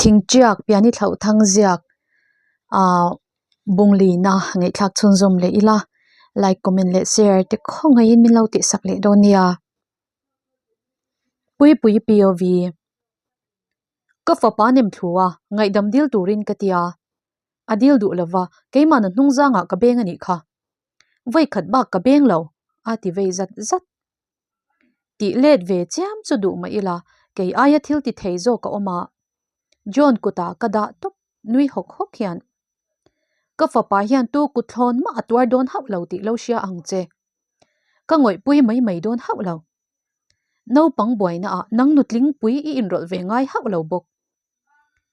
Thingtiak pian i thlauh thang ziak ahh bunglina ngaihthlak chhunzawm leh ila like comment leh share te khawngaihin min lo tihsak leh dawn nia. Puipui POV Ka fapa nem thlu a, ngaihdam dil turin ka tia. A dil duh lova, keimahna hnung zangah ka beng a nih kha. Vawi khat bak ka beng lo, a ti vei zat zat. Tih let ve chiam chu duh mah ila, kei aia thil ti thei zawk a awm a. John kutah ka dah tawp nui hawk hawk hian, Ka fapa hian tu kut thlawn mah a tuar dawn hauh lo tih lo hria ang che. Ka ngawihpui mai mai dawn hauh lo. Naupang buaina ah nang nutling pui i inrawlh ve ngai hauh lo bawk.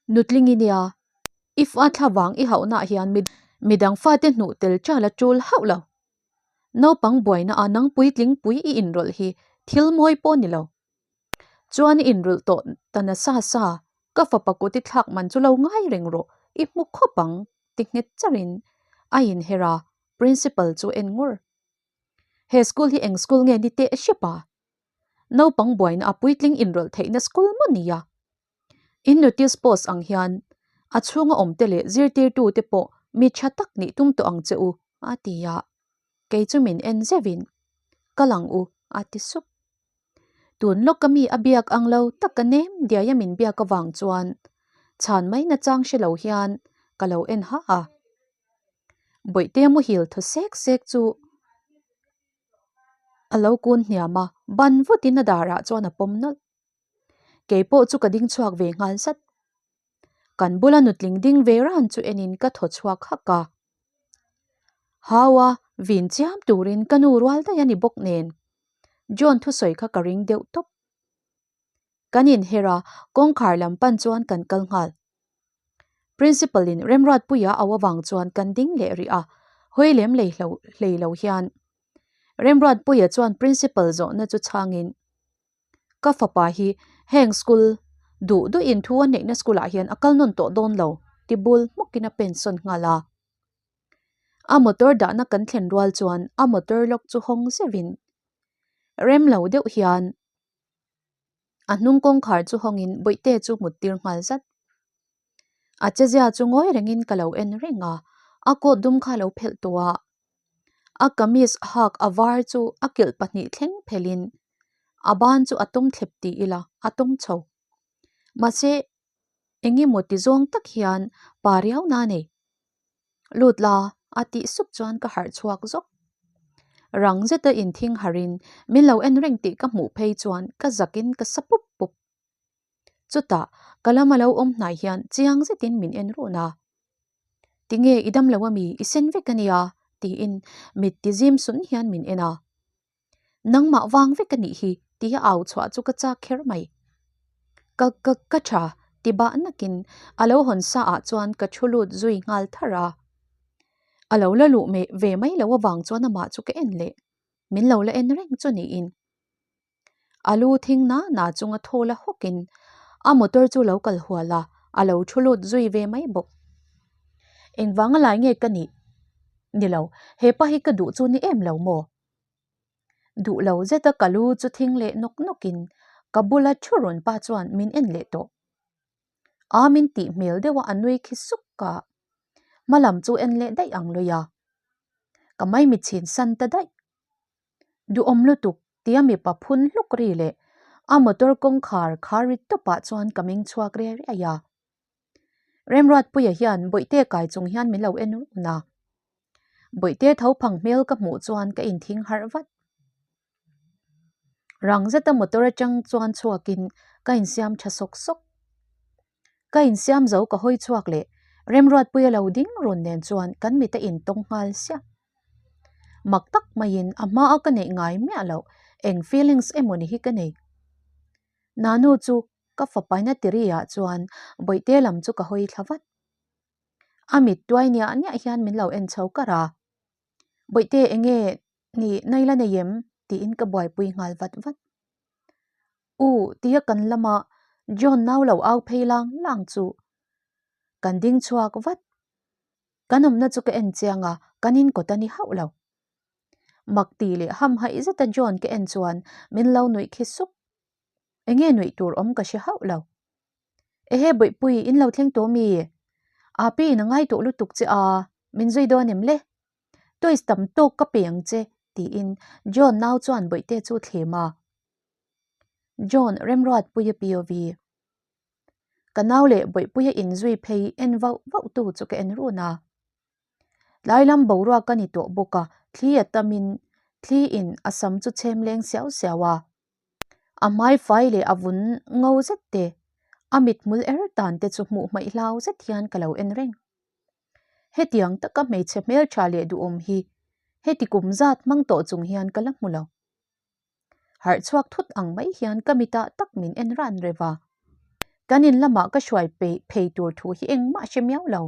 Nutling i nia, i fa thlavang i hauhnaah hian midang fate hnuh tel ṭal a ṭul hauh lo. Naupang buaina ah nang puitling pui i inrawlh hi thil mawi pawh ni lo. Chuan i inrawlh tawh ta nasa sa, ka fapa kut i thlak man chu lo ngai reng rawh, i hmu khawp ang, ti nghet charin a inher a, principal chu en ngur. He school hi eng school nge ni teh hrep a? Naupang buaina a puitling inrawlh theihna school maw nia? In notice post ang hian a chhunga awmte leh zirtirtute pawh mi tha tak nih tum tawh ang che u, a ti a. Kei chu min en zeuhin, Kal ang u, a ti sup. Tun lawka mi a biak ang lo tak a nem diaia min biak avang chuan chhan mai nachang hre lo hian ka lo en ha a. Bawihte muhil thaw sek sek chu a lo kun hniam a, ban vutin a darah chuan a pawm nawlh. Kei pawh chu ka ding chhuak ve nghal zat. Kan bula nutling ding ve ran chu enin ka thaw chhuak hak a. Hau a, vin chiam turin ka nu rual daih a ni bawk nen. John thusawi kha ka ring deuh tawp. Kan inher a, kawngkhar lam pan chuan kan kal nghal. Principal in Remruatpuia au avang chuan kan ding leh rih a, hawi lem lei hlo hlei lo hian. Remruatpuia chuan principal zawhna chu chhangin, Ka fapa hi heng school duh duhin thu a neihna school ah hian a kal nawn tawh dawn lo ti bul hmukin a pensawn nghal a. A motor dahna kan thlen rual chuan a motor lock chu hawng zeuhin rem lo deuh hian a hnung kawngkhar chu hawngin bawihte chu mut tir nghal zat. A chezia chu ngawi rengin ka lo en reng a, a coat dum kha a lo phelh tawh a, a kamis hak a var chu a kilh pahnih thleng phelhin a ban chu a tawm thlep ti ila a tawm chho. Mahse eng emaw ti zawng tak hian pa riau na nei. Lut la a tih sup chuan ka harh chhuak zawk. Rang zeta inthing harhin min lo en reng tih ka hmuh phei chuan ka zakin ka sa pup pup. Chutah ka lama lo awm hnai hian chiang zetin min en run a. Tinge i dam lo ami i sen vek ania tiin mit ti zim sun hian min en a. Nangmah vang vek anih hi tia au chhuah chu ka chak kher mai. Ka ka ka tha ti bah nakin a lo hawn sa ah chuan ka thu lut zui nghal thar a. A lo la luh ve mai lo avang chuan amah chu ka en leh. Min lo la en reng chu niin. A lu thing na na chunga thaw la hawkin a motor chu lo kal hual a, a lo thu lut zui ve mai bawk. Engvanga lai nge ka nih? Ni lo, hepa hi ka duh chu ni em lo maw? Duh lo zeta ka lu chu thing leh nawk nawkin ka bula thu rawn pa chuan min en leh tawh. A min tih hmel deuha a nui khi suk a, hma lam chu en leh daih ang lui a. Ka maimichhin san ta daih. Duhawm lutuk tia mipa phun hluk ri leh a motor kawngkhar khar ri tawpah chuan ka meng chhuak riai riai a. Remruatpuia hian Bawihte kai chung hian min lo en run a. Bawihte tho phang hmel ka hmuh chuan ka inthing harh vat. Rang zeta motor atang chuan chhuakin ka insiam tha sawk sawk. Ka insiam zo ka hawi chhuak leh Remruatpuia lo ding run nen chuan kan mit a intawng nghal siam. Mak tak maiin a hma a ka neih ngai miah loh eng feelings emaw ni hi ka nei. Nanu chu ka fapaina tiri ah chuan Bawihte lam chu ka hawi thla vat. A mit tuai niah niah hian min lo en chho kar a. Bawihte enge ni nai la nei em? tiin ka buaipui nghal vat vat. U tia kan lama John nau lo au phei lang lang chu kan ding chhuak vat. Kan awmna chu ka en chiang a, kan in kawt a ni hauh lo. Mak tih leh hamhaih zeta John ka en chuan min lo nuih khi sup. Enge nuih tur awm ka hre hauh lo. Ehe Bawihpui, in lo thleng tawh mi? Api in a ngai tawh lutuk che a, min zui dawn em le? Toys tam tawk ka pe ang che, tiin John nau chuan Bawihte chu thlem a. John Remruatpuia POV. Ka nau leh Bawihpuia inzui phei en vauh vauh tu chu ka en run a. Tlai lam boruak ka ni tawh bawk a, thli a tamin thli in a sam chu chhem leng siau siau a. A hmai fai leh a vun ngo zet te, a mithmul er tan te chu hmuh hmaih hlau zet hian ka lo en reng. Hetiang taka hmeichhe hmeltha leh duhawm hi heti kum zat hmang tawh chung hian ka la hmu lo. Harh chhuak thut ang mai hian ka mitah tak min en ran rev a. Kan in lamah ka hruai peih phei tur thu hi engmah hre miau lo.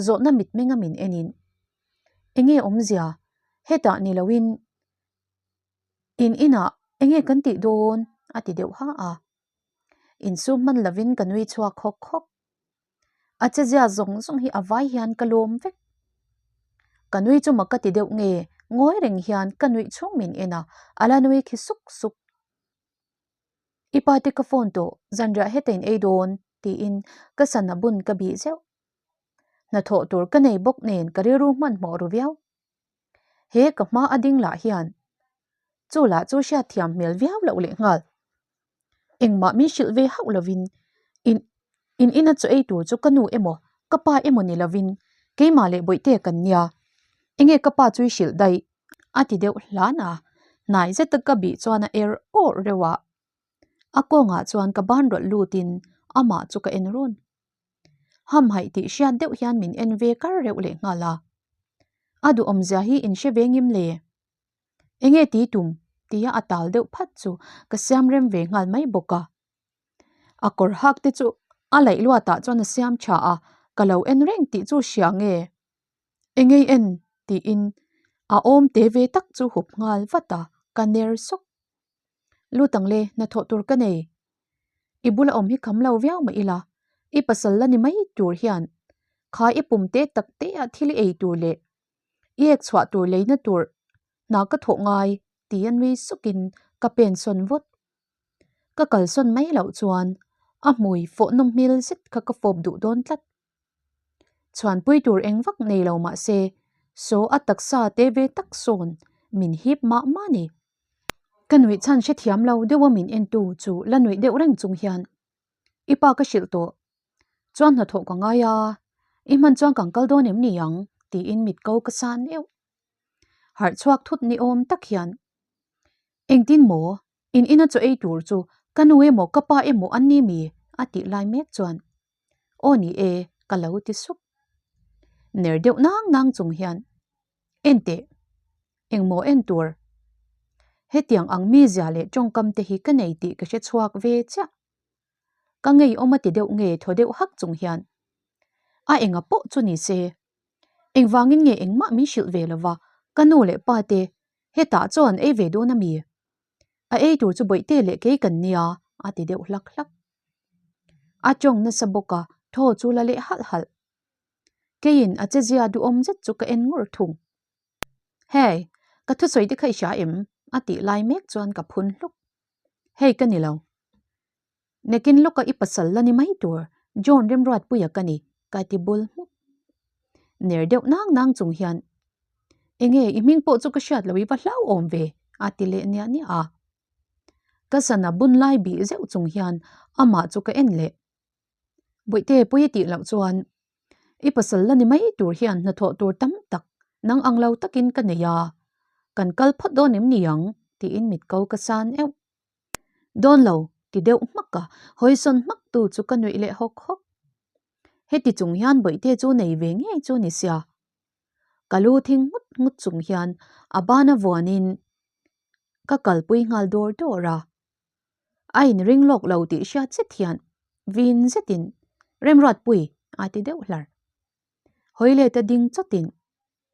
Zawhna mitmenga min enin. Enge awmzia? Hetah ni loin in inah enge kan tih dawn? a ti deuh ha a. Insum hman lovin ka nui chhuak hawk hawk. A chezia zawng zawng hi a vai hian ka lawm vek. Ka nui chu mak ka ti deuh nge, ngawi reng hian ka nuih chhung min en a, a la nui khi suk suk. I pa te ka phone tawh, zanriah heta in ei dawn, tiin ka sana bun ka bih zeuh. Hnathawh tur ka nei bawk nen ka rilru hmanhmawh ru viau. He ka hma a ding lah hian chu lah chu hriat thiam hmel viau loh leh nghal. Engmah min hrilh ve hauh lovin in in ina chaw ei tur chu ka nu emaw ka pa emaw ni lovin keimah leh bawihte kan nia. Enge ka pa chu i hrilh daih? A ti deuh hlan a, hnai zeta ka bih chuan a er awrh reuh a. A kawngah chuan ka ban rawlh lutin amah chu ka en run. Hamhaih tih hriat deuh hian min en ve kar reuh leh nghal a. A duhawmzia hi in hre ve ngim le? Enge ti tum? tia a tal deuh phat chu ka siam rem ve nghal mai bawk a. A kawr hak te chu a laih luatah chuan a siam tha a, ka lo en reng tih chu hria nge? Engei en? tiin a awm te ve tak chu hup nghal vat a, ka ner sawk. Lut ang le, hnathawh tur ka nei. I bula awm hi kham lo viau mah ila, i pasal la ni mai tur hian kha i pum te tak te ah thil i ei tur leh i ek chhuah tur leina tur hna ka thawh ngai ti a nui sukin ka pen sawn vawt. Ka kalsawn mai loh chuan a hmui fawh nawm hmel zet kha ka fawp duh dawn tlat. Chhuanpui tur eng vak nei lo mah se, saw a taksa te ve tak sawn min hip mah mah ni. Ka nuih chhan hrethiam lo deuha min entu chu la nuih deuh reng chung hian, I pa ka hrilh tawh, chuan hnathawh ka ngai a, i hman chuan kan kal dawn em ni ang? tiin mit ko ka san euh. Harh chhuak thut ni awm tak hian, Engtin maw? In ina chaw ei tur chu ka nu emaw ka pa emaw an ni mi? a tih lai mek chuan, Aw ni e, ka lo ti sup. Ner deuh nang nang chung hian, En teh, engmaw en tur? Hetiang ang mizia leh tawngkam te hi ka nei tih ka hre chhuak ve chiah. Ka ngeiawm a ti deuh nge thaw deuh hak chung hian, A enga pawh chu ni se, engvangin nge engmah min hrilh ve lova ka nu leh pa te hetah chaw an ei ve dawn a mi? A ei tur chu bawihte leh kei kan nia, a ti deuh hlak hlak. A tawng nasa bawk a, thaw chu la leh halh halh. Keiin a chezia duhawm zet chu ka en ngur thung. Hey, ka thusawi te kha i hria em? a tih lai mek chuan ka phun hluk. Hei ka ni lo. Nekin lawka i pasal la ni mai tur, John Remruatpuia ka ni, ka ti bul hmuk. Ner deuh nang nang chung hian, Enge i hming pawh chu ka hriat lo i va hlauhawm ve, a ti leh niah niah a. Ka sana bun lai bih zeuh chung hian amah chu ka en leh. Bawihte pui i tih loh chuan i pasal la ni mai tur hian hnathawh tur tam tak nang ang lo takin ka nei a, kan kal phawt dawn em ni ang tiin mit ko ka san euh. Dawn lo ti deuh hmak a, hawisawn hmak tu chu ka nuih leh hawk hawk. Heti chung hian bawihte chu nei ve ngei chu ni sia. Ka lu thing nghut nghut chung hian a bana vuanin ka kalpui nghal dawr dawr a. A inring lawk lo tih hriat zet hian vin zetin Remruatpui a ti deuh hlar. Hawi let a ding chawtin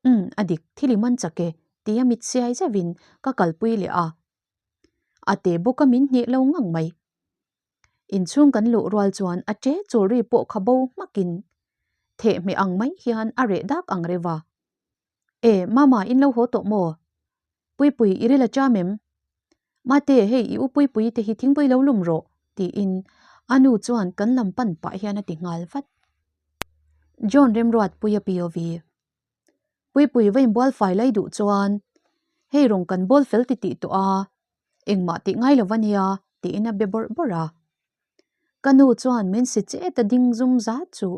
Umm a dik thil i man chak e tia mit siai zeuhin ka kalpui leh a. A te bawk a min hneh lo ngang mai. Inchhung kan luh rual chuan a ṭe chul ri pawh kha bo hmakin thehmeh ang mai hian a reh dak ang reuh a. E, Mama in lo haw tawh maw? Puipui i ril a cham em? Mate, hei i u Puipui te hi thingpui lo lum rawh, tiin A nu chuan kan lam pan pah hian a ti nghal vat. John Remruatpuia POV. Puipui va inbual fai lai duh chuan hei rawng kan bawl fel ti tih tawh a, engmah tih ngai lo va nia tiin a be bawrh bawrh a. Ka nu chuan min si chet a ding zum zat chu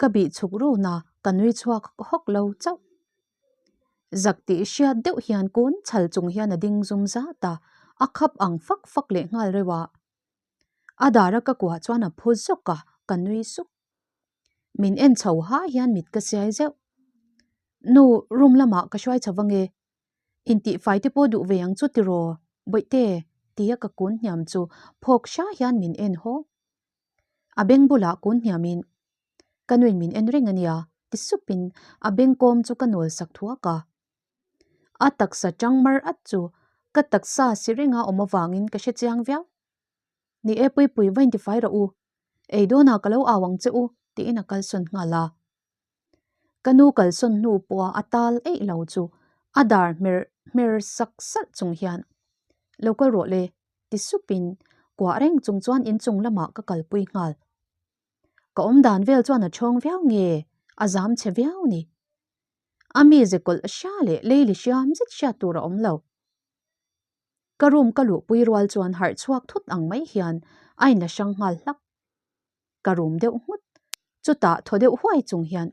ka bih chhuk run a, ka nui chhuak hawk lo chauh. Zak tih hriat deuh hian kun chhal chung hian a ding zum zat a, a khap ang fak fak leh nghal reuh a. A dar a ka kuah chuan a phu zawk a, ka nui suk. Min en chho ha hian mit ka siai zeuh. Nu, room lamah ka hruai chho vang e. Intihfai te pawh duh ve ang chu tiraw, Bawihte, tia ka kun hniam chu phawk hra hian min en haw. A beng bulah kun hniamin, Ka nuin min en reng a nia, ti supin a beng kawm chu ka nawl sak thuak a. A taksa tang mar at chu ka taksa si renga awm avangin ka hre chiang viau. Ni e Puipui va intifai rawh u, ei dawnah ka lo au ang che u tiin a kalsawn nghal a. Ka nu kalsawn hnu pawha a tal eih lo chu a dar hmer hmer sak salh chung hian lo kal rawh le ti supin kuah reng chung chuan inchung lamah ka kalpui nghal. Ka awmdan vel chuan a chhawng viau nge a zam chhe viau ni. A mize kawlh hria leh leili hriam zet hriat tur a awm lo. Ka room ka luhpui rual chuan harh chhuak thut ang mai hian a inla hrang nghal hlak. Ka room deuh nghut. Chutah thaw deuh huai chung hian,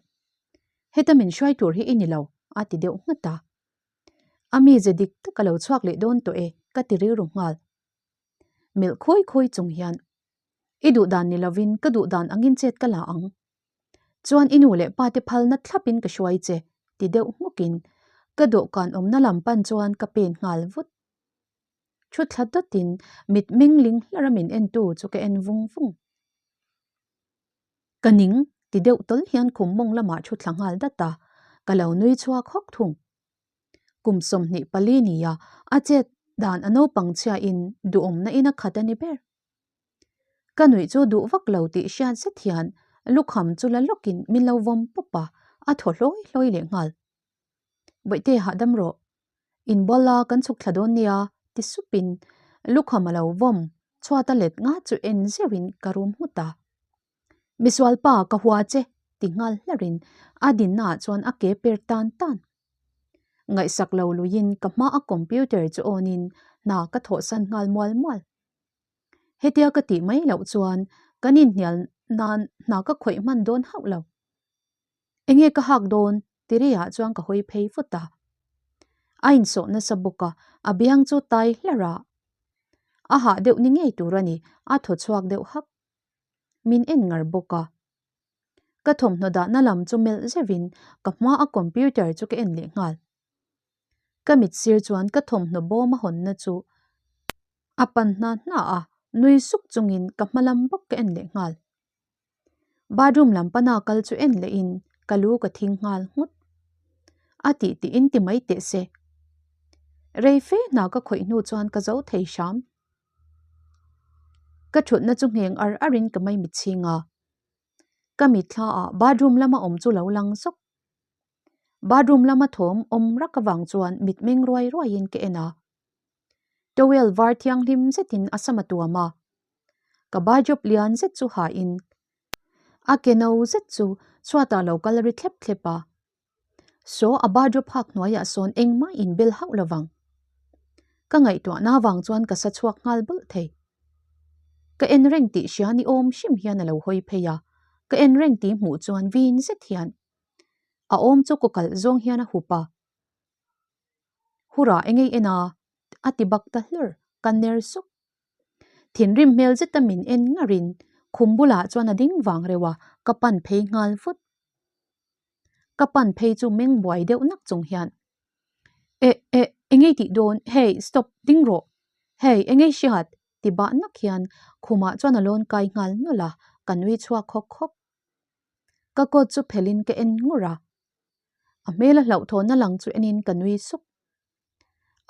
Heta min hruai tur hi i ni lo, a ti deuh nghut a. A mize dik tak a lo chhuak leh dawn tawh e, ka ti rilru nghal. Melh khawi khawi chung hian, I duh dan ni lovin ka duh dan angin chet ka la ang. Chuan i nu leh pa te phalna thlapin ka hruai che, ti deuh hmukin ka dawhkan awmna lam pan chuan ka pen nghal vut. Thu thla dawtin mit meng ling hlar a min entu chu ka en vung vung. Ka ning, ti deuh tawl hian khum mawng lamah thu thla nghal dat a, ka lo nui chhuak hawk thung. Kum 24 nia a chet dan a naupang chhiain duhawmna in a khat a ni ber. Ka nuih chu duh vak lo tih hriat zet hian lukham chu la lawkin min lo vawm pawp a, a thaw hlawi hlawi leh nghal. Bawihte hahdam rawh, inbual a kan chhuk thla dawn nia ti supin lukham a lo vawm chhuat a let nga chu en zeuhin ka rum nghut a. Misual pa ka hua che ti nghal hlarin a dinna ah chuan a ke per tan tan. Ngaihsak lo luiin ka hma a computer chu on in hna ka thawhsan nghal mual mual. Hetia ka tih mai loh chuan kan inhnial nan hna ka khawih hman dawn hauh lo. Enge ka hak dawn? Tiriah chuan ka hawi phei vut a. A insawh nasa bawk a, a biang chu tai hlar a. A hah deuh ni ngei tur a ni, a thaw chhuak deuh hak. Min en ngar bawk a. Ka thawmhnaw dahna lam chu melh zeuhin ka hma a computer chu ka en leh nghal. Ka mit sir chuan ka thawmhnaw bawm a hawnna chu A pan hna hna a, nui suk chungin ka hma lam bawk ka en leh nghal. Bathroom lam pana kal chu en lehin ka lu ka thing nghal nghut. A tih tiin ti mai teh se. Rei fe hna ka khawih hnu chuan ka zo thei hram. Ka thutna chu ngheng ar arin ka maimit chhing a. Ka mitthla ah bathroom lama awm chu lo lang zawk. Bathroom lama thawm awm rak avang chuan mitmeng ruai ruaiin ka en a. Towel var thianghlim zetin a sam a tuam a, ka bajob lian zet chu hain a ke no zet chu chhuatah lo kal ri thlep thlep a. Saw a bajob hak hnuaiah sawn engmah inbel hauh lovang. Ka ngaihtuahna avang chuan ka sa chhuak nghal bawlh thei. Ka en reng tih hria ni awm hrim hian a lo hawi phei a, ka en reng tih hmuh chuan vin zet hian a awm chu kaw kalh zawng hian a hup a. Hurah engei en a, a ti bak ta hlur, ka ner suk. Thinrim hmel zeta min en ngarin khum bulah chuan a ding vang reuh a, ka pan phei nghal vut. Ka pan phei chu meng buai deuh nak chung hian, E, e, engei tih dawn, hey, stop, ding rawh, hey, engei hriat, ti bah nak hian khumah chuan a lawn kai nghal nawlh a, ka nui chhuak hawk hawk. Ka coat chu phelhin ka en ngur a, A hmel a hlauhthawn a lang chu enin ka nui suk.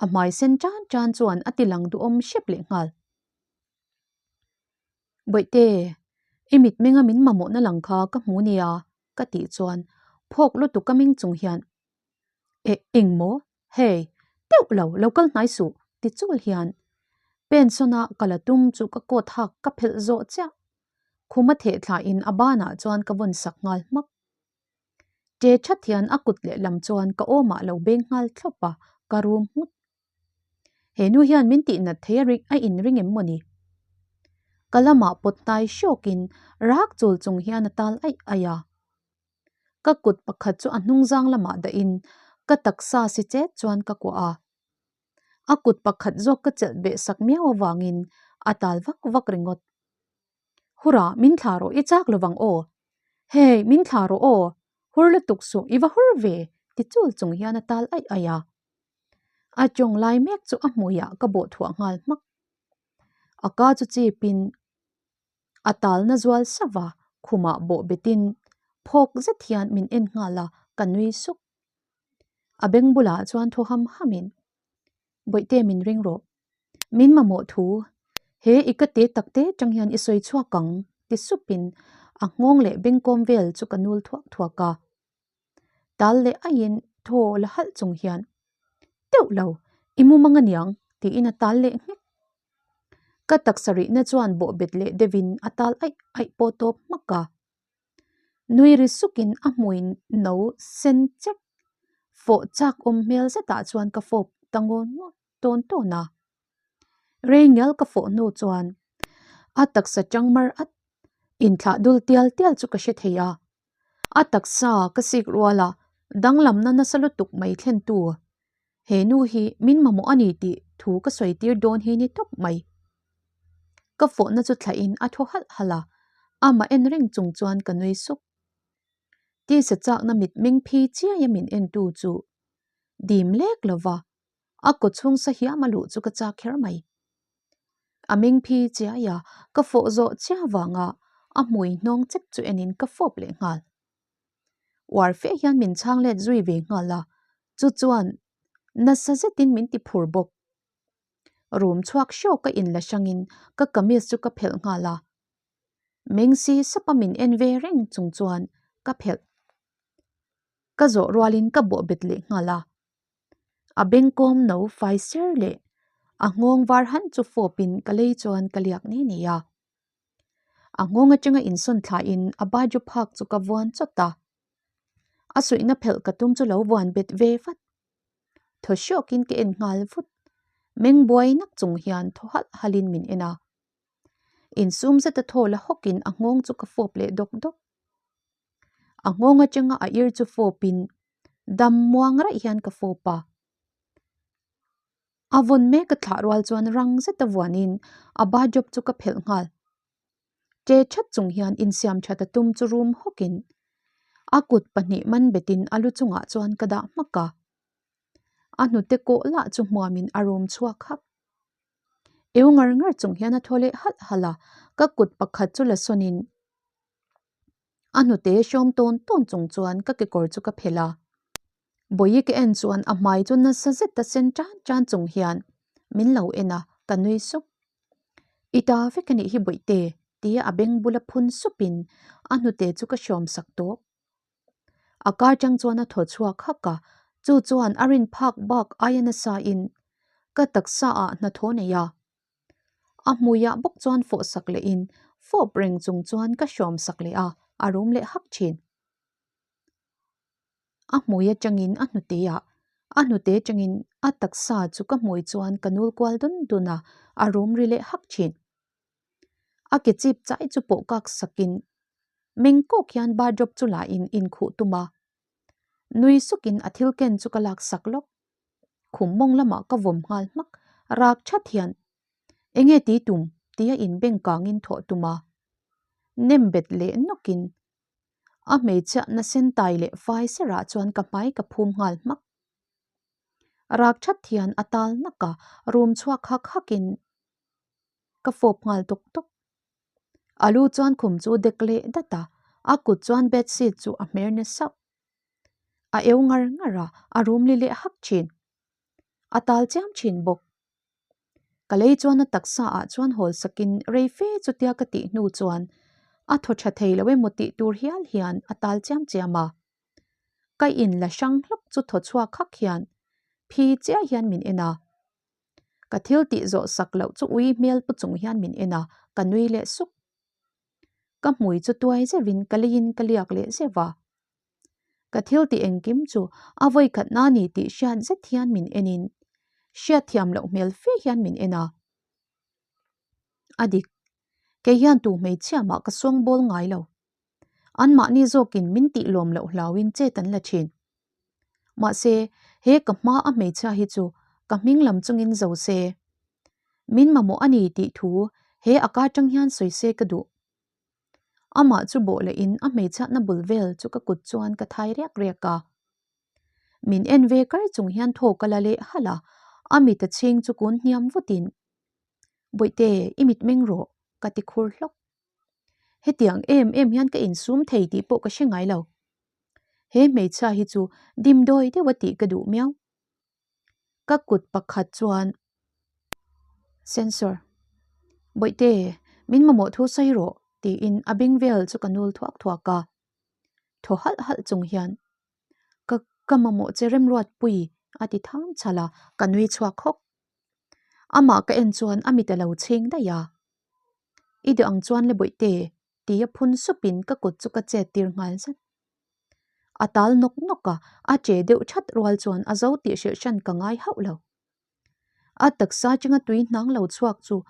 A hmai sen tan tan chuan a ti lang duhawm hrep leh nghal. Bawihte, i mitmenga min mamawhna lang kha ka hmu nia ka tih chuan phawk lutuk ka meng chung hian Eh, eng maw? Hey, teuh lo, lo kal hnai suh ti chul hian. Pension a ka la tum chu ka coat hak ka phelh zawh chiah. Khum a theh thla in a banah chuan ka vawn sak nghal hmak. Ṭe ṭhat hian a kut lehlam chuan ka awmah lo beng nghal thlawp a, ka rum nghut. He nu hian min tihnat thei a ring a inring em mawni? Ka lamah pawt hnai hrawkin rak chul chung hian a tal aih aih a. Ka kut pakhat chu a hnungzang lamah dahin ka taksa si chet chuan ka kuah a. A kut pakhat zawk ka chelh beh sak miau avangin a tal vak vak ringawt. Hura, min thla rawh i chak lovang aw. Hey, min thla rawh aw. Hur lutuk suh, i va hur ve, ti chul chung hian a tal aih aih a. A tawng lai mek chu a hmuiah ka bawh thuah nghal hmak. A ka chu chipin a talna zual sauh a, khumah bawh betin phawk zet hian min en nghal a, ka nui suk. A beng bulah chuan thaw ham hamin, Bawihte min ring rawh. Min mamawh thu, he i ka te tak te tang hian i sawi chhuak ang, ti supin a nghawng leh bengkawm vel chu ka nul thuak thuak a. Tal leh aiin thaw la halh chung hian, Teuh lo, i mu mang aniang, tiin a tal leh nghek. Ka taksa rihna chuan bawhbet leh deuhin a tal aih aih pawh tawp hmak a. Nui ri sukin a hmui no sen chek fawh chak awm hmel zetah chuan ka fawp ta ngawn ngawt tawn tawn a. Rei ngial ka fawh hnu chuan a taksa chang mar at inthlah dul tial tial chu ka hre thei a. A taksa ka sik ruala danglamna nasa lutuk mai thlentu he nu hi min mamawh a ni tih thu ka sawi tir dawn hi ni tawp mai. Ka fawhna chu thlahin a thaw halh halh a, amah en reng chung chuan ka nui suk. Tisa chakna mitmeng phi chiai a min entu chu dim lek lova a kaw chhung sa hiam a luh chu ka chak kher mai. A meng phi chiai a, ka fawh zawh chiah vanga a hmui hnawng chek chu enin ka fawp leh nghal. Uar fe hian min chhang let zui ve nghal a, chu chuan nasa zetin min ti phur bawk. Room chhuak hrawk ka inla hrangin ka kamis chu ka phelh nghal a. Meng si sapa min en ve reng chung chuan ka phelh. Ka zawh rualin ka bawh bet leh nghal a. A bengkawm no fai ser leh a nghawng var han chu fawpin ka lei chuan ka liak ni ni a. A nghawng atanga insawn thlain a baju phak chu ka vuan chawt a. A suihna phelh ka tum chu lo vuan bet ve vat. Thaw hrawkin ka en nghal vut. Meng buai nak chung hian thaw halh halhin min en a. Insum zeta thaw la hawkin a nghawng chu ka fawp leh dawk dawk. A nghawng atanga a ir chu fawpin dam muang raih hian ka fawp a. A vawn mek a thlah rual chuan rang zeta vuanin a bajob chu ka phelh nghal. Ṭe ṭhat chung hian insiam ṭhat a tum chu rum hawkin a kut pahnih man betin a lu chungah chuan ka dah hmak a. A hnute kawh lah chu hmuamin a rum chhuak hak. Eu ngar ngar chung hian a thaw leh halh halh a, ka kut pakhat chu la sawnin a hnute hrawm tawn tawn chung chuan ka kekawr chu ka phelh a. Bawihi ka en chuan a hmai chu nasa zet a sen tan tan chung hian min lo en a, ka nui sup. I ta vek a nih hi Bawihte tia a beng bula phun supin a hnute chu ka hrawm sak tawp. A kar tang chuan a thaw chhuak hak a, chu chuan a rin phak bak aia nasa in ka taksa ah hnathawh nei a. A hmuiah bawk chuan fawh sak leh in fawp reng chung chuan ka hrawm sak leh a, a rum leh hak thin. A hmui atangin a hnute ah, a hnute atangin a taksa chu ka hmui chuan ka nul kual dun dun a, a rum ri leh hak thin. A ke chip chai chu pawh kak sakin meng kawk hian bathrobe chu la in inkhuh tum a. Nui sukin a thil ken chu ka lak sak lawk. Khum mawng lamah ka vawm nghal hmak, rak that hian Enge ti tum? tia inbeng kangin thawh tum a. Nem bet leh nawkin A hmeichhia na sen tai leh fai serah chuan ka hmai ka phum nghal hmak. Rak that hian a tal nak a, room chhuak hak hakin ka fawp nghal tawk tawk. A lu chuan khum chu dek leh dat a, a kut chuan bedsheet chu a hmer na sauh. A eu ngar ngar a, a rum li leh hak thin. A tal chiam thin bawk. Ka lei chuan a taksa ah chuan hawl sakin rei fe chutia ka tih hnu chuan a thaw tha thei lo emaw tih tur hial hian a tal chiam chiam a. Ka in la hrang hlawk chu thaw chhuak hak hian phi chiah hian min en a. Ka thil tih zawh sak loh chu ui hmel pu chung hian min en a, ka nui leh suk. Ka hmui chu tuai zeuhin ka leiin ka liak leh zeuh a. Ka thil tih engkim chu a vawikhatna ni tih hriat zet hian min enin hriatthiam loh hmel fe hian min en a. A dik, kei hian tu hmeichhia mah ka sawng bawl ngai lo. Anmahni zawkin min tih lawm loh hlauin chet an la thin. Mahse, he ka hma a hmeichhia hi chu ka hming lam chungin zo se. Min mamawh a ni tih thu he a ka tang hian sawi se ka duh. Amah chu bawh lehin a hmeichhiatna bul vel chu ka kut chuan ka thai riak riak a. Min en ve kar chung hian thaw ka la leh halh a, a mit a chhing chu kun hniam vutin, Bawihte, i mit meng rawh, ka ti khur hlawk. Hetiang em em hian ka insum thei tih pawh ka hre ngai lo. He hmeichhia hi chu dimdawi deuh a tih ka duh miau. Ka kut pakhat chuan Sensor, Bawihte, min mamawh thu sawi rawh tiin a beng vel chu ka nul thuak thuak a. Thaw halh halh chung hian Ka ka mamawh che remruatpui a ti tham chhal a, ka nui chhuak hawk. Amah ka en chuan a mit a lo chhing daih a. I duh ang chuan le bawihte tia phun supin ka kut chu ka chet tir nghal zat. A tal nawk nawk a, a che deuh that rual chuan a zo tih hrilh hran ka ngai hauh lo. A taksa chunga tui hnang lo chhuak chu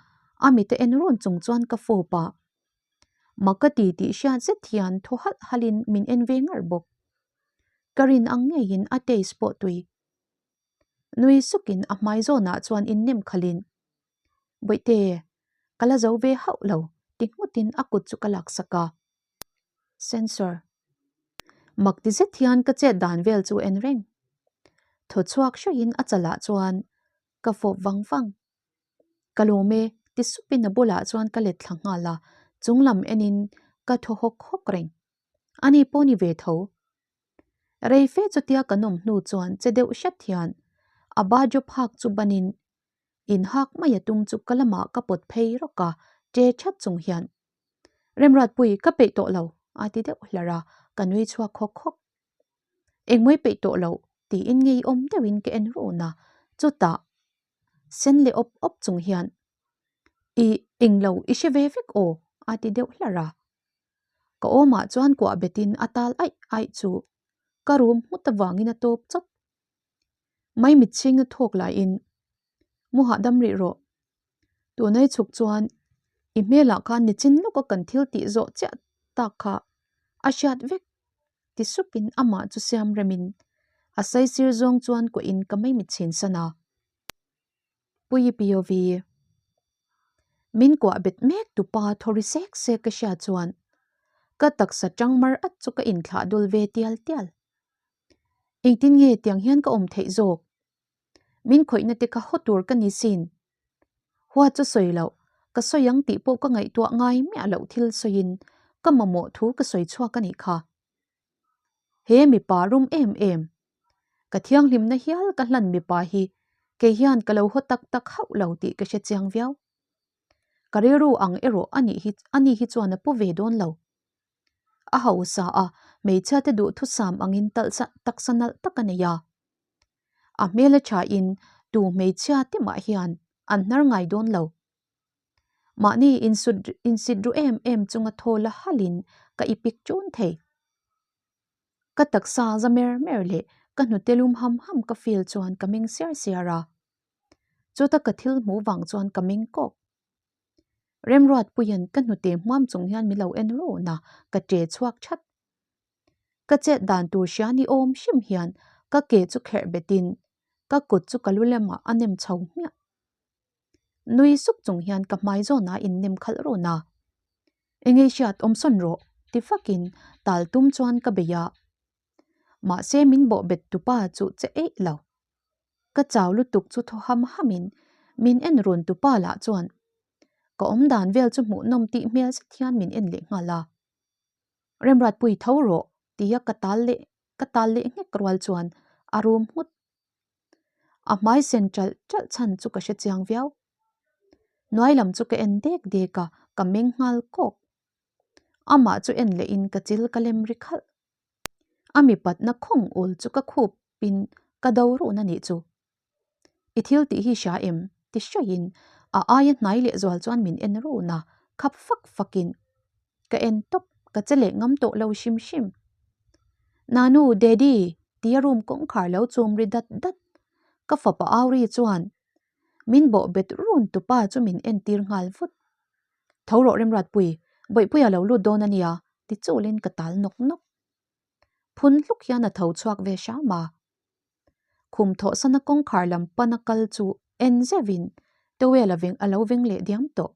a mit a en run chung chuan ka fawp a. Mak ka ti tih hriat zet hian thaw halh halhin min en ve ngar bawk. Ka rin ang ngeiin a taste pawh tui. Nui sukin a hmai zawnah chuan innem khalhin, Bawihte, ka la zo ve hauh lo, ti nghutin a kut chu ka laksak a. Sensor. Mak ti zet hian ka chet dan vel chu en reng. Thaw chhuak hruaiin a chalah chuan ka fawp vang vang. Ka lawm e, ti supin a bulah chuan ka let thla nghal a, chunglam enin ka thaw hawk hawk reng. Ani pawh ni ve tho. Rei fe chutia kan awm hnu chuan che deuh hret hian a bajo phak chu banin inhak mai a tum chu ka lamah ka pawt phei rawk a, che that chung hian Remruatpui ka peih tawh lo a ti deuh hlar a, ka nui chhuak hawk hawk. Engmawi peih tawh loh tiin ngeiawm deuhin ka en run a, chutah sen leh awp awp chung hian I englo i hre ve vek aw a ti deuh hlar a. Ka awmah chuan kuah betin a tal aih aih chu ka rum nghut avangin a tawp chawp. Mai mitchhing a thawk laiin mu hahdam rih rawh. Tunai chhuk chuan i hmelah khan nichin lawka kan thil tih zawh chiah tak kha a hriat vek ti supin amah chu siam remin a saisir zawng chuan kuahin ka mai mitchhin san a. Pui POV. Min kuah bet mek tupa thawri sek sek ka hriat chuan ka taksa tang mar at chu ka inthlah dul ve tial tial. Engtin nge tiang hian ka awm theih zawk? Min khawihna te kha haw tur ka ni sin. Hua chu sawi loh, ka sawi ang tih pawh ka ngaihtuah ngai miah loh thil sawiin ka mamawh thu ka sawi chhuak a nih kha. He mipa rum em em, ka thianghlimna hial ka hlan mipa hi kei hian ka lo haw tak tak hauh lo tih ka hre chiang viau. Ka rilru ang erawh a nih hi ani hi chuan a pu ve dawn lo. A hausa a, hmeichhia te duhthusam angin talhsa taksa nalh tak a nei a. A hmel a thain tu hmeichhia te mah hian an hnar ngai dawn lo. Mahni insut insit ru em em chunga thaw la halin ka ipik chun thei. Ka taksa za mer mer leh ka hnute lum ham ham ka feel chuan ka meng siar siar a. Chuta ka thil hmuh vang chuan ka meng kawk. Remruatpuia'n ka hnute hmuam chung hian min lo en run a, ka ṭe chhuak that. Ka chet dan tur hria ni awm hrim hian ka ke chu kherh betin ka kut chu ka lu lamah a nem chho hmiah. Nui suk chung hian ka hmai zawnah in nem khalh run a. Engei hriat awm sawn rawh ti fakin tal tum chuan ka bei a. Mahse min bawh bet tupa chu che eih lo. Ka chau lutuk chu thaw ham hamin min en run tupa lah chuan ka awm dan vel chu hmuhnawm tih hmel zet hian min en leh nghal a. Remruatpui tho rawh tia ka tal leh ka tal leh nghek rual chuan a rum nghut. A hmai sen ṭalh ṭalh chhan chu ka hre chiang viau. Hnuai lam chu ka en dek dek a, ka meng nghal kawk. Amah chu en lehin ka chil ka lem ri khalh. A mipatna khawng ul chu ka khup in ka do run a nih chu. I thil tih hi hria em? Ti hraih-in a aia hnai lehzual chuan min en run a, khap fak fakin ka en tawp, ka che leh ngam tawh lo hrim hrim. Nanu, Daddy! tia room kawngkhar lo chum ri dat dat. Ka fapa Auri chuan min bawh bet run tupa chu min entir nghal vut. Tho rawh Remruatpui, Bawihpuia lo lut dawn a nia, ti chulin ka tal nawk nawk. Phun hluk hian a tho chhuak ve hram a. Khum thawhsana kawngkhar lam pana kal chu en zeuhin towel a veng a lo veng leh diam tawh.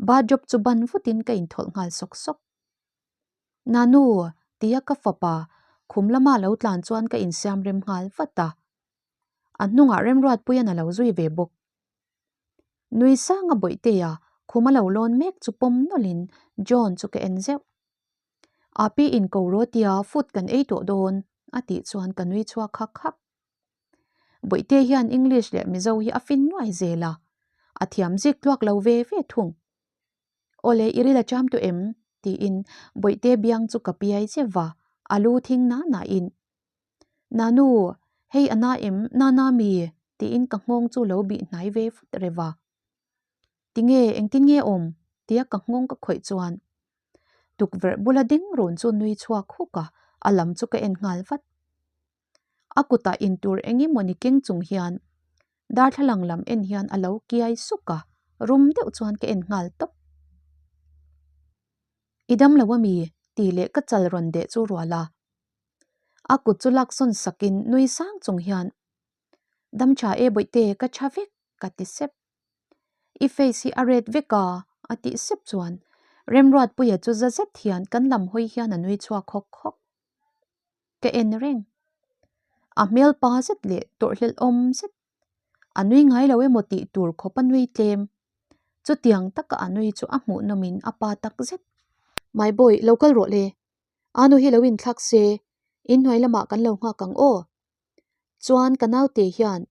Bathrobe chu ban vutin ka inthawlh nghal sawk sawk. Nanu! tia ka fapa khum lama lo tlan chuan ka insiam rem nghal vat a. A hnungah Remruatpuian a lo zui ve bawk. Nui sanga Bawihtea khum a lo lawn mek chu pawm nawlhin John chu ka en zeuh. Api in ko rawtia food kan ei tawh dawn a tih chuan ka nui chhuak hak hak. Bawihte hian English leh Mizo hi a fin nuai zel a, a thiam zik tluak lo ve ve thung. Awle i ril a cham tawh em? tiin Bawihte biang chu ka piai zeuh va, a lu thing na na in. Nanu, hei a na em? Nana mi? tiin ka nghawng chu lo bih hnai ve vut reuh va. Tinge, engtin nge awm? tia ka nghawng ka khawih chuan tukverh bula ding run chu nui chhuak huk a, a lam chu ka en nghal vat. A kutah intur eng emawni keng chung hian darthlalang lam en hian a lo kiai suk a, rum deuh chuan ka en nghal tawp. I dam lo ami? tih leh ka chal rawn deh chu rual a. A kut chu laksawn sakin nui sang chung hian, Dam tha e bawihte, ka tha vek, ka ti sep. I face hi a red vek a, a tih sep chuan Remruatpuia chu za zet hian kan lam hawi hian a nui chhuak hawk hawk. Ka en reng. A hmel pa zet leh tawrhhlelh awm zet. A nui ngai lo emaw tih tur khawp a nui tlem. Chutiang taka a nui chu a hmuhnawmin a pa tak zet. My boy, lo kal rawh le. Anu hi lo inthlak se, inhnuai lamah kan lo nghak ang aw. Chuan ka naute hian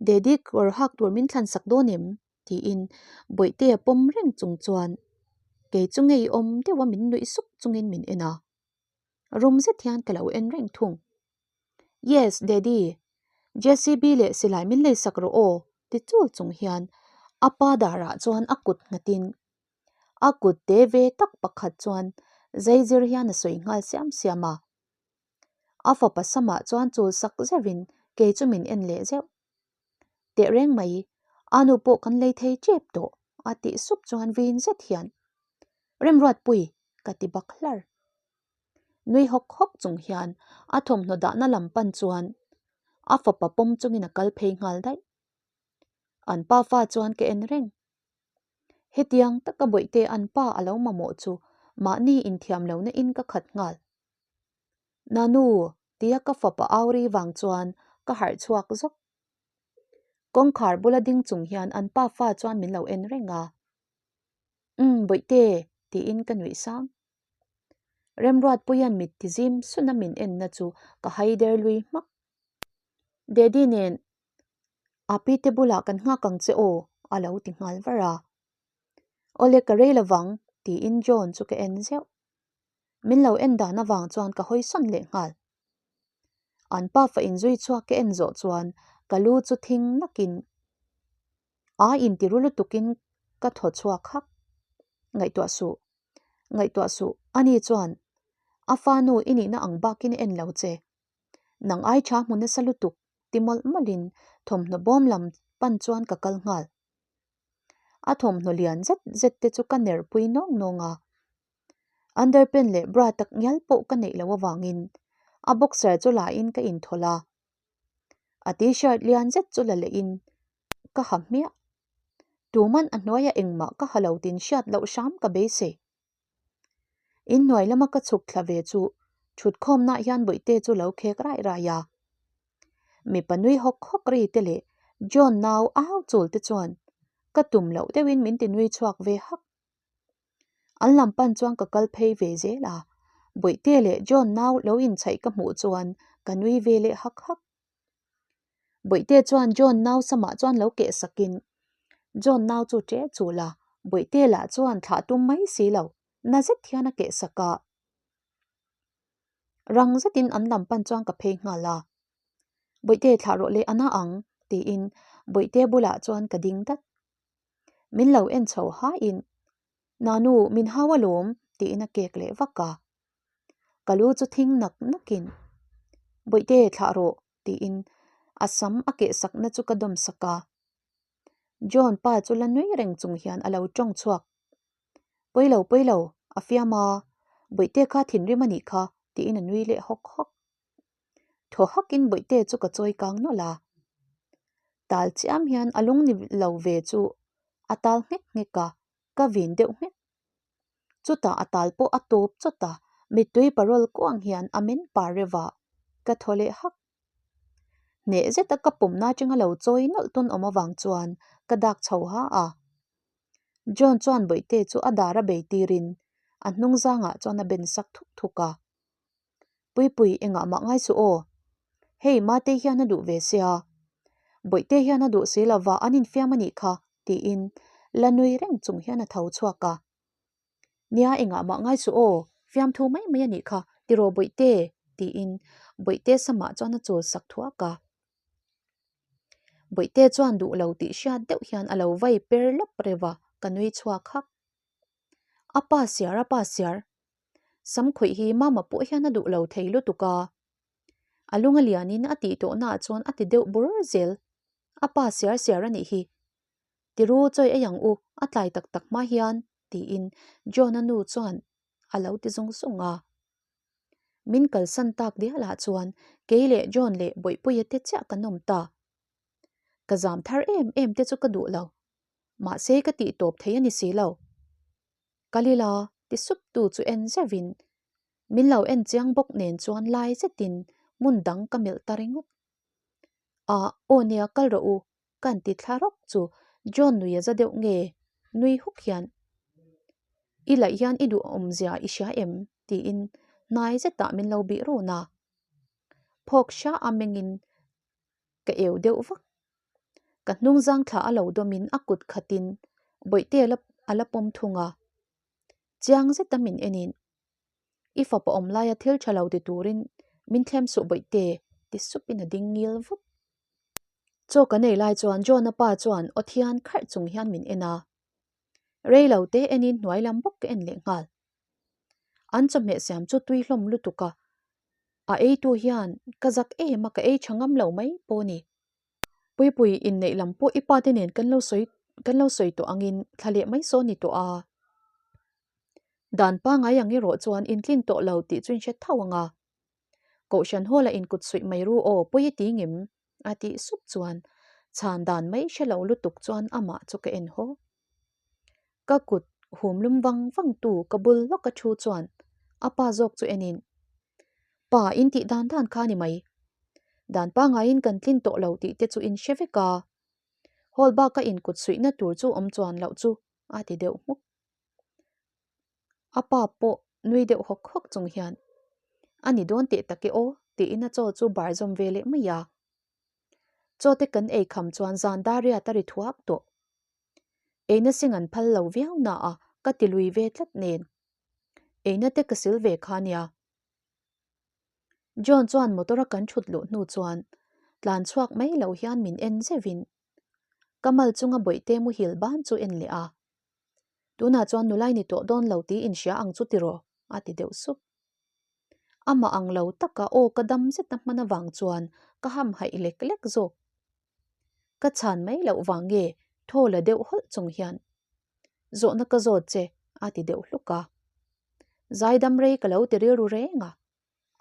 Daddy kawr hak tur min thlan sak dawn em? tiin Bawihtea pawm reng chung chuan kei chu ngeiawm deuha min nuih suk chungin min en a. Rum zet hian ka lo en reng thung. Yes, Daddy, JCB leh silai min lei sak rawh aw ti chul chung hian a pa darah chuan a kut nghatin a kut te ve tak pakhat chuan zaizir hian a sawi nghal siam siam a. A fapa samah chuan chul sak zeuhin kei chu min en leh zeuh. Teh reng mai, a nu pawh kan lei thei tep tawh a tih sup chuan vin zet hian Remruatpui ka ti bak hlar. Nui hawk hawk chung hian a thawmhnaw dahna lam pan chuan a fapa pawm chungin a kal phei nghal daih. An pa fa chuan ka en reng. Hetiang taka bawihte an pa a lo mamawh chu mahni inthiam lohna in ka khat nghal. Nanu! tia ka fapa au ri vang chuan ka harh chhuak zawk. Kawngkhar bula ding chung hian an pa fa chuan min lo en reng a. Umm bawihte! tiin ka nuih sang. Remruatpuia'n mit ti zim sun a min enna chu ka hai der lui hmak. Daddy nen Api te bulah kan nghak ang che aw a lo ti nghal var a. Awle ka rei lovang tiin John chu ka en zeuh. Min lo en dan avang chuan ka hawi sawn leh nghal. An pafa inzui chhuak ka en zawh chuan ka lu chu thing nakin a intiru lutukin ka thaw chhuak hak. Ngaihtuah suh, ngaihtuah suh, ani chuan a fa nu i nihna ang bakin a en lo che. Nang ai tha hmu nasa lutuk ti mawlh mawlhin thawmhnaw bawm lam pan chuan ka kal nghal. A thawmhnaw lian zet zet te chu ka ner pui nawng nawng a. Underpant leh bra tak ngial pawh ka neih loh avangin a boxer chu la in ka inthawlh a. A t-shirt lian zet chu la leh in ka ha hmiah. Tuman a hnuaiah engmah ka ha lo tin hriat loh hram ka beisei. Inhnuai lama ka chhuk thla ve chu thutkhawmnah hian Bawihte chu lo khek raih raih a. Mipa nui hawk hawk ri te leh John nau au chul te chuan ka tum loh deuhin min ti nui chhuak ve hak. An lam pan chuan ka kal phei ve zel a, Bawihte leh John nau lo inchhaih ka hmuh chuan ka nui ve leh hak hak. Bawihte chuan John nau samah chuan lo keh sakin John nau chu ṭe chul a, Bawihte lah chuan thlah tum mai si lo, na zet hian a keh sak a. Rang zetin an lam pan chuan ka phei nghal a, Bawihte thlah rawh le a na ang tiin Bawihte bulah chuan ka ding dat. Min lo en chho haiin, Nanu, min hau alawm, tiin a kek leh vak a. Ka lu chu thing nak nakin, Bawihte, thlah rawh, tiin a sam a keh sakna chu ka dawm sak a. John pa chu la nui reng chung hian a lo tawng chhuak. Pawi lo, pawi lo, a fiam a, Bawihte kha thinrim a nih kha, tiin a nui leh hawk hawk. Thaw hakin Bawihte chu ka chawi kang nawlh a. Tal chiam hian a lung ni lo ve chu a tal nghek nghek a, ka vin deuh nghek. Chutah a tal pawh a tawp chawt a, mittui parawl kuang hian a men par reuh a, ka thaw leh hak. Hneh zeta ka pumna atanga lo chawi nawlh tawn awm avang chuan ka dak chho ha a. John chuan Bawihte chu a dar a bei tirin a hnung zangah chuan a ben sak thuk thuk a. Puipui engah mah ngai suh aw. Hei Mate hian a duh ve sia. Bawihte hian a duh si lova an infiam a nih kha tiin la nui reng chung hian a tho chhuak a. Nia engah mah ngai suh aw, fiamthu mai mai a nih kha tiraw Bawihte tiin Bawihte samah chuan a chawl sak thuak a. Bawihte chuan duh lo tih hriat deuh hian a lo vai per lawp reuh a, ka nui chhuak hak. A pa siar a pa siar, Sam khawih hi mama pawh hian a duh lo thei lutuk a. A lung a lianin a tih tawhnaah chuan a ti deuh bur zel. A pa siar siar a nih hi. Tiru chawi ei ang u, a tlai tak tak hma hian, tiin John-a nu chuan a lo ti zung zung a. Min kalsan tak dialah chuan kei leh John leh Bawihpuia te chiah kan awm ta. Ka zam thar em em te chu ka duh lo. Mahse ka tih tawp thei a ni si lo. Kalila ti sup tu chu en zeuhin min lo en chiang bawk nen chuan lai zetin hmun dang ka melh ta ringawt. Ah, aw nia kal rawh u, ka han ti thla rawk chu John nui a za deuh nge nui huk hian I laih hian i duhawmzia i hria em? tiin hnai zetah min lo bih run a. Phawk hria a mengin ka eu deuh vak. Ka hnung zang thla a lo dawmin a kut khatin Bawihte a la pawm thung a. Chiang zeta min enin, I fapa awm laia thil tha lo ti turin min thlem suh Bawihte ti supin a ding ngil vut. Chaw kan ei lai chuan John-a pa chuan aw thian kharh chung hian min en a. Rei lo te enin hnuai lam bawk ka en leh nghal. An chawhmeh siam chu tui hlawm lutuk a, a eitu hian ka zak em a ka ei tha ngam lo mai pawh a ni. Puipui inneih lam pawh i pa te nen kan lo sawi kan lo sawi tawh angin thla leh mai saw ni tawh a. Dan pangai ang erawh chuan intlin tawh lo tih chu in hre tho ang a. Kohhran hawla inkut suih mai ru aw pawi i ti ngem? a tih sup chuan chhan dan mai hre lo lutuk chuan amah chu ka en haw. Ka kut hum lum vang vang tu ka bul lawk a thu chuan a pa zawk chu enin, Pa in tih dan dan kha ni mai. Dan pangaiin kan tlin tawh lo tih te chu in hre vek a. Hall baka inkut suihna tur chu awm chuan loh chu a ti deuh hmuk. A pa pawh nui deuh hawk hawk chung hian, A ni dawn teh tak e aw, tiin a chaw chu bar zawm ve leh mai a. Chaw te kan ei kham chuan zan dar riat a ri thuak tawh. Eina sing an phal lo viau na a, ka ti lui ve tlat nen. Eina te ka sil ve kha nia. John chuan motor a kan thut luh hnu chuan tlan chhuak mai lo hian min en zeuhin ka mal chunga bawihte muhil ban chu en leh a. Tunah chuan nulai ni tawh dawn lo tih inhria ang chu tiraw? a ti deuh sup. Amah ang lo taka aw ka dam zet a hman avang chuan ka hamhaih lek lek zawk. Ka chhan mai loh vang nge thaw la deuh hawlh chung hian zawhna ka zawt che a ti deuh hluk a. Zaidam rei ka lo ti rilru reng a,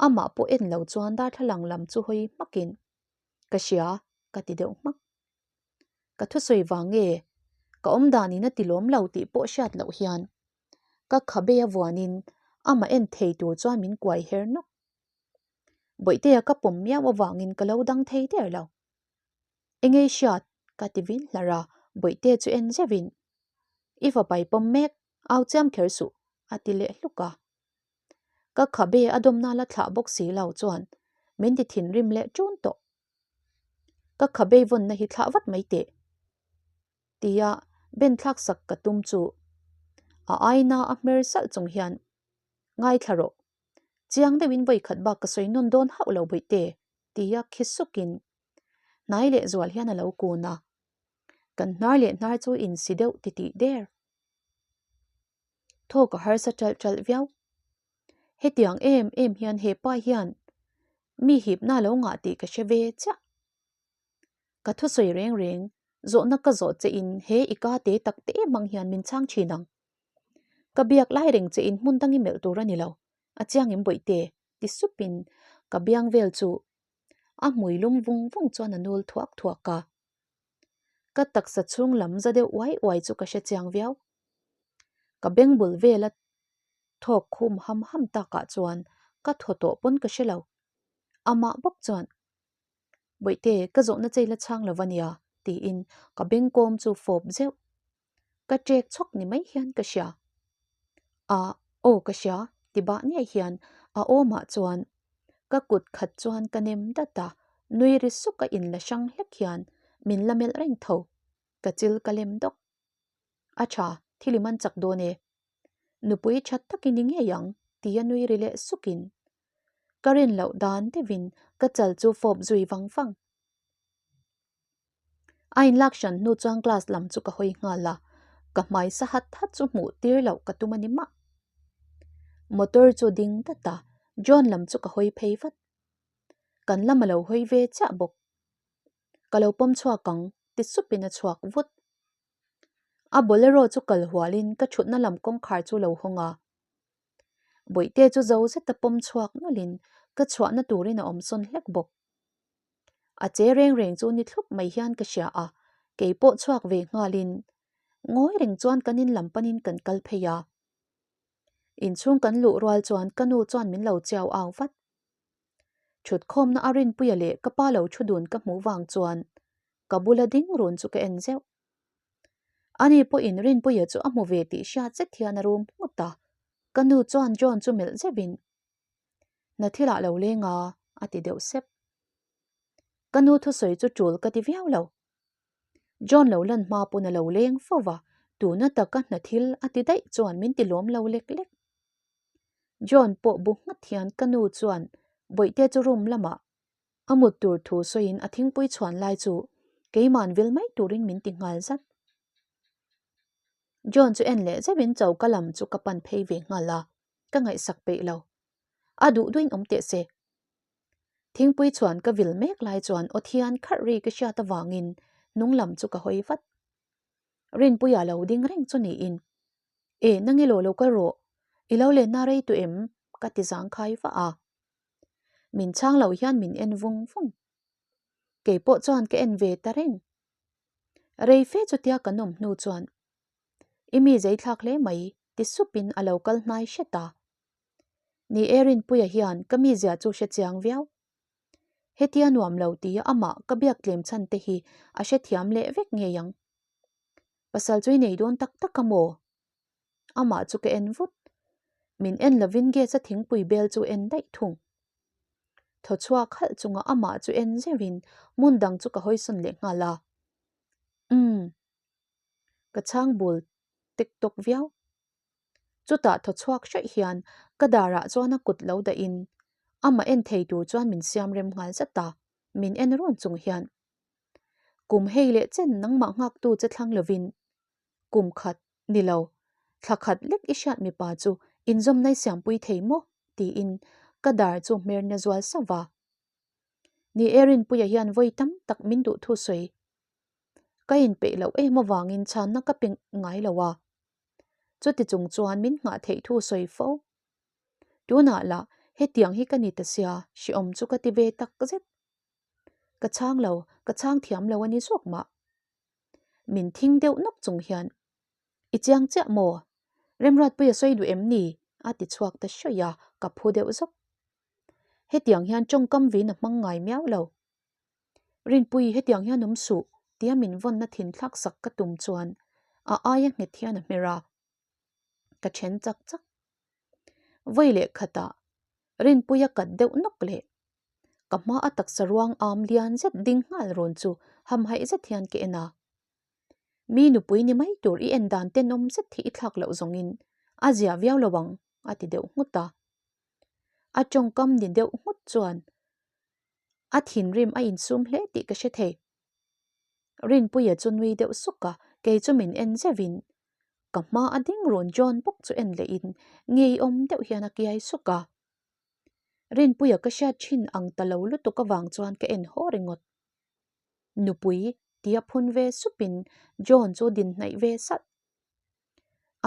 amah pawh en lo chuan darthlalang lam chu hawi hmakin ka hria ka ti deuh hmak. Ka thusawi vang nge ka awmdanin a ti lawm lo tih pawh hriat loh hian ka khabe a vuanin amah en thei tur chuan min kuai her nawk. Bawihtea ka pawm miau avangin ka lo dang thei der lo. Engei hriat ka ti vin hlar a, Bawihtea chu en zeuhin, I fapa i pawm mek, au chiam kher suh, a ti leh hluk a. Ka khabe a dawmna la thlah bawk si lo chuan min ti thinrim leh ṭun tawh. Ka khabe vawnna hi thlah vat mai teh, tia ben thlak sak ka tum chu a aina a hmer salh chung hian, Ngaithla rawh, Chiang deuhin vawi khat bak ka sawi nawn dawn hauh lo Bawihte, tia khi sukin hnai leh zual hian a lo kun a. Kan hnar leh hnar chu insi deuh titih der. Thawk a harsa ṭalh ṭalh viau. Hetiang em em hian he pa hian mi hipna lo ngah tih ka hre ve chiah. Ka thusawi reng reng, zawhna ka zawh che in he i ka te tak te em ang hian min chhang thin ang. Ka biak lai reng che in hmun dang i melh tur a ni lo, a chiang em bawihte? ti sup in ka biang vel chu a hmui lum vung vung chuan a nul thuak thuak a. Ka taksa chhung lam za deuh uai uai chu ka hre chiang viau. Ka beng bul vel a thawk khum ham ham takah chuan ka thaw tawh pawn ka hre lo. Amah bawk chuan, Bawihte, ka zawhna chei la chhang lo va nia, tiin ka bengkawm chu fawp zeuh. Ka ṭek chhawk ni mai hian ka hria. A, aw ka hria, ti bah niaih hian a awmah chuan ka kut khat chuan ka nem dat a, nui ri suk a inla hrang hlek hian min la melh reng tho. Ka chil ka lem dawk. A tha, thil i man chak dawn e. Nupui that tak i ni ngei ang, tia nui ri leh sukin ka rin loh dan deuhin ka chal chu fawp zui vang vang. A inlak hran hnu chuan class lam chu ka hawi nghal a, ka hmai sa hat hat chu hmuh tir loh ka tum a ni mah. Motor chu ding dat a, John lam chu ka hawi phei vat. Kan lam a lo hawi ve chiah bawk. Ka lo pawm chhuak ang, ti supin a chhuak vut. A bolero chu kal hualin ka thutna lam kawngkhar chu lo hawng a. Bawihte chu zo zeta pawm chhuak nawlhin ka chhuahna turin a awm sawn hlek bawk. A che reng reng chu ni thlup mai hian ka hria a, kei pawh chhuak ve nghalin ngawi reng chuan kan in lam panin kan kal phei a. Inchhung kan luh rual chuan ka nu chuan min lo chiau au vat. Thutkhawmna a Rinpuia leh ka pa lo thu dun ka hmuh vang chuan ka bula ding run chu ka en zeuh. Ani pawhin Rinpuia chu a hmu ve tih hriat zet hian a rum nghut a, ka nu chuan John chu melh zeuhin Hna thilah lo leng a, a ti deuh sep. Ka nu thusawi chu tul ka ti viau lo. John lo lan hma pawn a lo leng fo va, tuna taka hna thil a ti daih chuan min ti lawm lo lek lek. John pawh bu nghat hian ka nu chuan Bawihte chu room lamah a mut tur thu sawiin a thingpui chhuan lai chu keiman vil mai turin min ti nghal zat. John chu en leh zeuhin choka lam chu ka pan phei ve nghal a, ka ngaihsak peih lo. A duh duhin awm teh se. Thingpui chuan ka vil mek lai chuan aw thian kharh ri ka hriat avangin hnung lam chu ka hawi vat. Rinpuia lo ding reng chu niin, E, nang elaw lo kal rawh, i lo lenna rei tu em? ka ti zangkhai vah a. Min chhang lo hian min en vung vung. Kei pawh chuan ka en ve ta reng. Rei fe chutia kan awm hnu chuan, I mi zei thlak hle mai, ti supin a lo kal hnai hret a. Ni e Rinpuia hian ka mizia chu hre chiang viau. Hetia nuam lo tia amah ka biak tlem chhan te hi a hrethiam leh vek ngei ang. Pasal chu i nei dawn tak tak a maw? Amah chu ka en vut. Min en lovin gas a thingpui bel chu en daih thung. Thaw chhuak halh chunga amah chu en zeuhin hmun dang chu ka hawisawn leh nghal a. Umm. Ka chhang bul tek tawk viau. Chutah thaw chhuak hraih hian ka darah chuan a kut lo dahin amah en thei tur chuan min siam rem nghal zat a, min en run chung hian Kum hei leh chen nangmah nghaktu che thlang lovin kum khat ni lo, thla khat lek i hriat mipa chu inzawmna i siampui thei maw? tiin ka dar chu hmerna zual sauh va. Ni e Rinpuia hian vawi tam tak min duh thu sawi. Ka inpeih loh em avangin chhanna ka pe ngai lo a. Chuti chung chuan min nghah theih thu sawi fo. Tunah lah hetiang hi ka ni ta sia, hrehawm chu ka ti ve tak zet. Ka chhang lo, ka chhang thiam lo a ni zawk mah. Min thing deuh nawk chung hian, I chiang chiah maw? Remruatpuia sawi duh em ni? a ti chhuak ta hrawih a, ka phu deuh zawk. Hetiang hian tawngkam vin a hmang ngai miau lo. Rinpui, hetiang hian awm suh, tia min vawnna thin thlak sak ka tum chuan a aia nghet hian a hmer a, ka then chak chak. Vawi leh khatah Rinpuia kat deuh nawk leh ka hma a taksa ruang am lian zet ding nghal rawn chu hamhaih zet hian ka en a. Mi nupui ni mai tur i en dan tenawm zet hi i thlak loh zawngin a zia viau lo ang a ti deuh nghut a. A tawngkam ni deuh nghut chuan a thinrim a insum hle tih ka hre thei. Rinpuia chu nui deuh suk a, kei chu min en zeuhin ka hma a ding run John bawk chu en lehin ngeiawm deuh hian a kiai suk a. Rinpuia ka hriat thin ang ta lo lutuk avang chuan ka en haw ringawt. Nupui tia phun ve supin John chu din hnaih ve salh.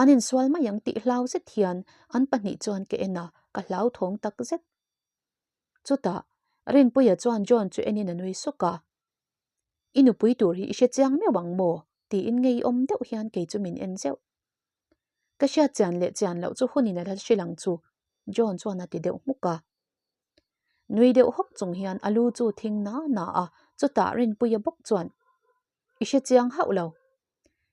An insual mai ang tih hlau zet hian an pahnih chuan ka en a, ka hlauthawng tak zet. Chutah, Rinpuia chuan John chu enin a nui suk a. I nupui tur hi i hre chiang meuh ang maw? tiin ngeiawm deuh hian kei chu min en zeuh. Ka hriat chian leh chian loh chu hunin a la hrilh ang chu, John chuan a ti deuh hmuk a. Nui deuh hawk chung hian a lu chu thing na na a, chutah Rinpuia bawk chuan, I hre chiang hauh lo.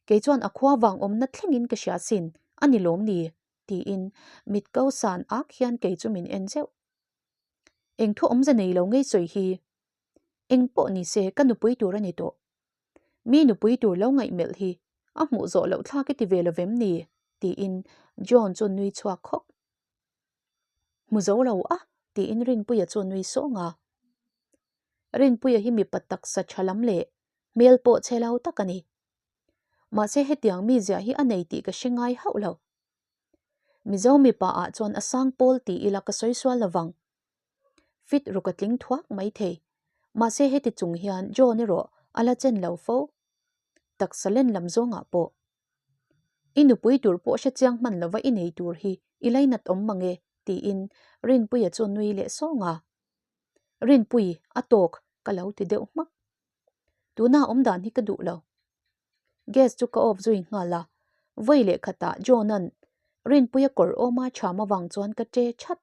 Kei chuan a khua vang awmna thlengin ka hria sin, a ni lawm ni? tiin mit ko san ak hian kei chu min en zeuh. Eng thu awmze nei lo ngei sawi hi. Eng pawh ni se ka nupui tur a ni tawh. Mi nupui tur lo ngaih melh hi a hmuh zawh loh thlak i ti ve lovem ni? tiin John chu nui chhuak khawk. Hmu zo lo a tiin Rinpuia chu nui sawng a. Rinpuia hi mipa taksa tha lam leh hmel pawh chhe lo tak a ni. Mahse hetiang mizia hi a nei tih ka hre ngai hauh lo. Mizo mipa ah chuan a sang pawl ti ila ka sawi sual lovang. Fit ruk a tling thuak mai thei. Mahse heti chung hian John erawh a la chen lo fo. Taksa len lam zawngah pawh. I nupui tur pawh hre chiang hman lova i nei tur hi i lainat awm mang e tiin Rinpuia chu nui leh sawng a. Rinpui a tawk ka lo ti deuh hmak. Tuna awm dan hi ka duh lo. Gas chu ka off zui nghal a, vawi leh khatah John-a'n Rinpuia kawr awma chham avang chuan ka che chat.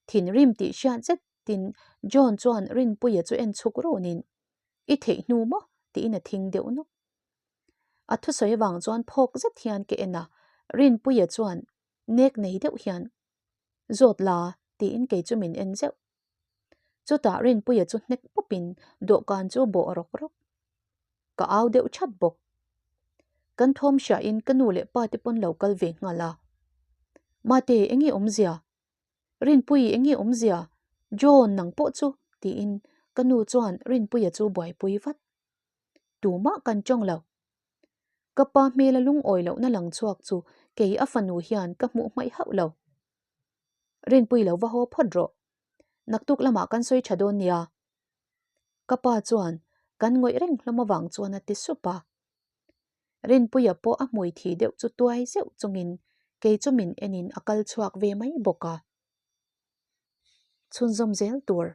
Thinrim tih hriat zetin John chuan Rinpuia chu en chhuk rawnin, I theih hnu maw? tiin a thing deuh nawk. A thusawi avang chuan phawk zet hian ka en a, Rinpuia chuan nek nei deuh hian, Zawt la, tiin kei chu min en zeuh. Chutah Rinpuia chu hnek pawpin dawhkan chu bawh rawk rawk. Ka au deuh that bawk. Kan thawm hriain ka nu leh pa te pawn lo kal ve nghal a. Mate, enge awmzia? Rinpui, enge awmzia? John, nang pawh chu, tiin ka nu chuan Rinpuia chu buaipui vat. Tumah kan tawng lo. Ka pa hmela lungawi lohna lang chhuak chu kei a fanu hian ka hmuh hmaih hauh lo. Rinpui lo va haw phawt rawh. Naktuk lamah kan sawi tha dawn nia. Ka pa chuan kan ngawih reng hlawm avang chuan a ti sup a. Rinpuia pawh a hmui thi deuh chu tuai zeuh chungin kei chu min enin a kal chhuak ve mai bawk a. Chhunzawm zel tur.